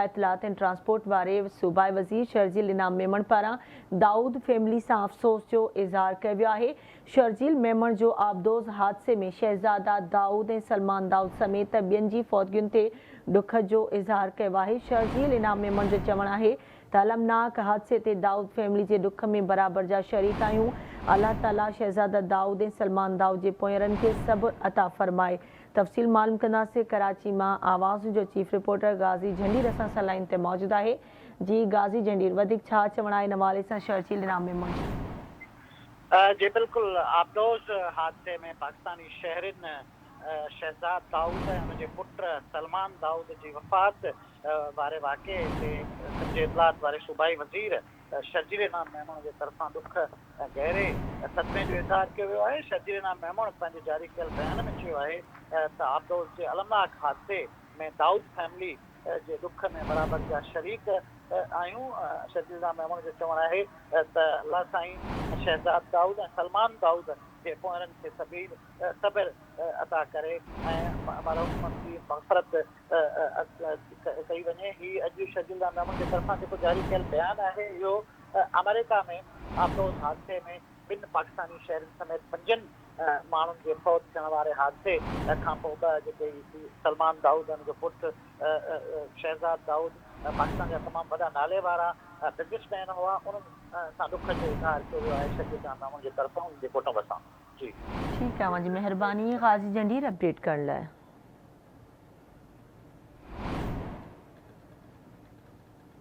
اطلاعات ۽ ٽرانسپورٽ واري صوبائي وزير شرجيل انعام ميمڻ پاران دائود فيملي سان افسوس جو اظهار ڪيو ويو آهي. شرجيل ميمڻ جو آبدوز حادثي ۾ شهزاده دائود ۽ سلمان دائود سميت ٻين جي فوتگين تي ڏک جو اظهار ڪيو آهي. شرجيل انعام ميمڻ جو چوڻ آهي ته المناڪ حادثي تي دائود فيملي جي ڏک ۾ برابر جا شريڪ آهيون، الله تعالي شهزاده دائود ۽ سلمان دائود جي پوئينرن کي صبر عطا فرمائي. تفصيل معلوم ڪنداسين ڪراچي مان آواز جو چيف رپورٽر غازي جهنڊير اسان سان لائين تي موجود آهي جي غازي جهنڊير وڌيڪ ڇا چوڻ آهي ان حوالي سان شرجيل انعام ميمڻ جو. جي بلڪل آبدوز حادثي ۾ پاڪستاني شهرين شهزاد دائود ۽ ان جي پٽ سلمان دائود جي وفات واري واقعي تي سنڌ جي اطلاعات واري صوبائي وزير شرجيل انعام ميمڻ جي طرفان ڏک ۽ گهري صدمي جو اظهار ڪيو ويو آهي. شرجيل انعام ميمڻ پنهنجي جاري ڪيل بيان ۾ چيو آهي ته آبدوز جي المناڪ حادثي ۾ دائود فيملي جي ڏک ۾ برابر جا شريڪ آهيون. شرجيل انعام ميمڻ جو چوڻ آهي ته الله سائين شهزاد دائود ۽ سلمان دائود جي پوئرن کي صبر عطا ڪري ۽ مرحومن جي مغفرت ڪئي وڃي. هي اڄ شرجيل رام ميمڻ جي طرفان جيڪو جاري ڪيل بيان آهي اهو آمريڪا ۾ آبدوز حادثي ۾ ٻن پاڪستاني شهرين سميت پنجن ماڻهن جي فوت ٿيڻ واري حادثي کانپوء ٻه جيڪي سلمان دائود ۽ ان جو پٽ شهزاد دائود پاڪستان جا تمام وڏا نالي وارا بزنس مين هئا انهن سان ڏک جو اظهار ڪيو ويو آهي شرجيل رام ميمڻ جي طرفان انهن جي ڪٽنب سان جي. ٺيڪ آ اوهان جي مهرباني غازي جنڊير اپڊيٽ ڪرڻ لاء.